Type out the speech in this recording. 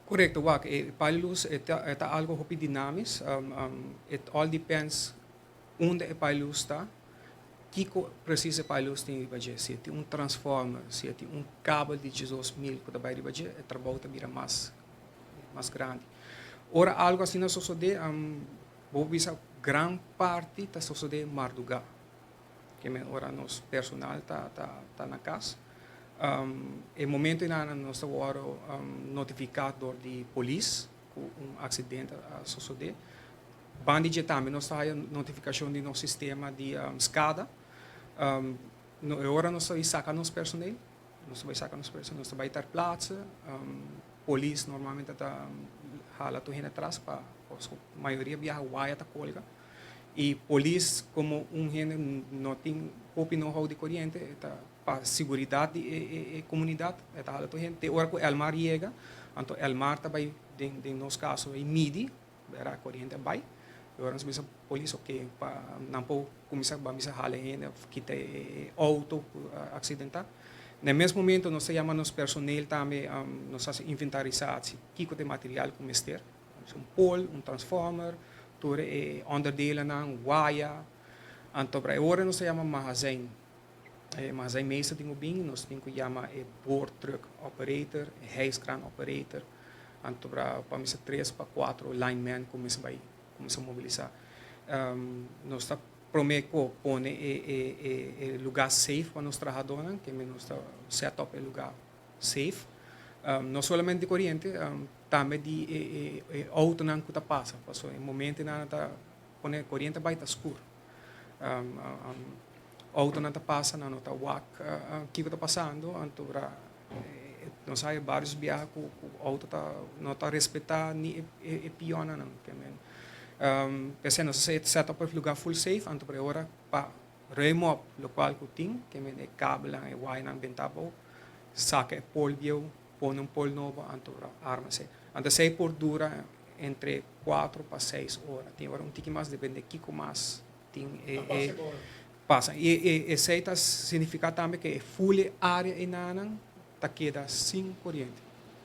Correcto, wak, e pal'i luz e ta algo hopi dynamisch. It all depends unda e pal'i luz ta. Kiko precies e pal'i luz tin riba dje. Si tin un transformer, si tin un kabel di 12.000 ku ta bai riba dje, e trabou ta bira mas grandi. Ora algo asina sosodé, bo bisa gran parti ta sosodé mardugá. Ke men ora nos personal ta na kas. E momento ei nos ta notifiká dor di polis ku un aksidente a sosodé. Banda di tambe nos ta notifikashon di nos sistema di SCADA. No, ora nos ta saka nos personeel, nos ta saka nos personeel, nos ta ter plaatse. Polis normalmente ta hala tur hende atras pa mayoria biaha waya ta kolga. I polis komo un hende no tin hopi know-how di koriente, ta pa seguridat di e komunidat, ta hala tur hende. Te ora ku Elmar yega, anto Elmar ta bai, den nos kaso, e midi, era koriente bai. I ora nos bisa polis, ok, pa nan por kuminsá ban bisa hala hende, kita e outo aksidentá. Na mes momento nos ta yama nos personeel tambe, nos ta hasi inventarisatie, kiko ta e material ku mester. Un pole, un transformer, tur e onderdelennan, waya. Anto pa ora nos ta yama magazijn. E magazijnmeester tin ku bin, nos tin ku yama e boortruck operator, e hijskraan operator. Anto pa misa tres pa kuater lineman kuminsá mobilisá. Nos ta promé ku pone e lugá safe pa nos trahadónan, ke nos ta set up e lugá safe. No solamente koriente, tambe di e outonan ku ta pasa. Paso e momentonan ta pone koriente bai, ta skur. Outonan ta pasa, nan no ta wak kiko ta pasando, anto nos hay varios biaha ku outo ta no ta respetá ni e pionnan. P'esei nos a set up e lugá full safe, anto pa ora pa ruim op lokual ku tin, ke men e kabelnan, e wayanan bentá abou, saka e pole bieu, pone un pole nobo, anto arma esei. Anto esei por dura entre 4 pa 6 ora. Tin ora un tiki mas, depende kiko mas tin e pasa. I esei ta signifiká tambe ku e full area einan ta keda sin koriente.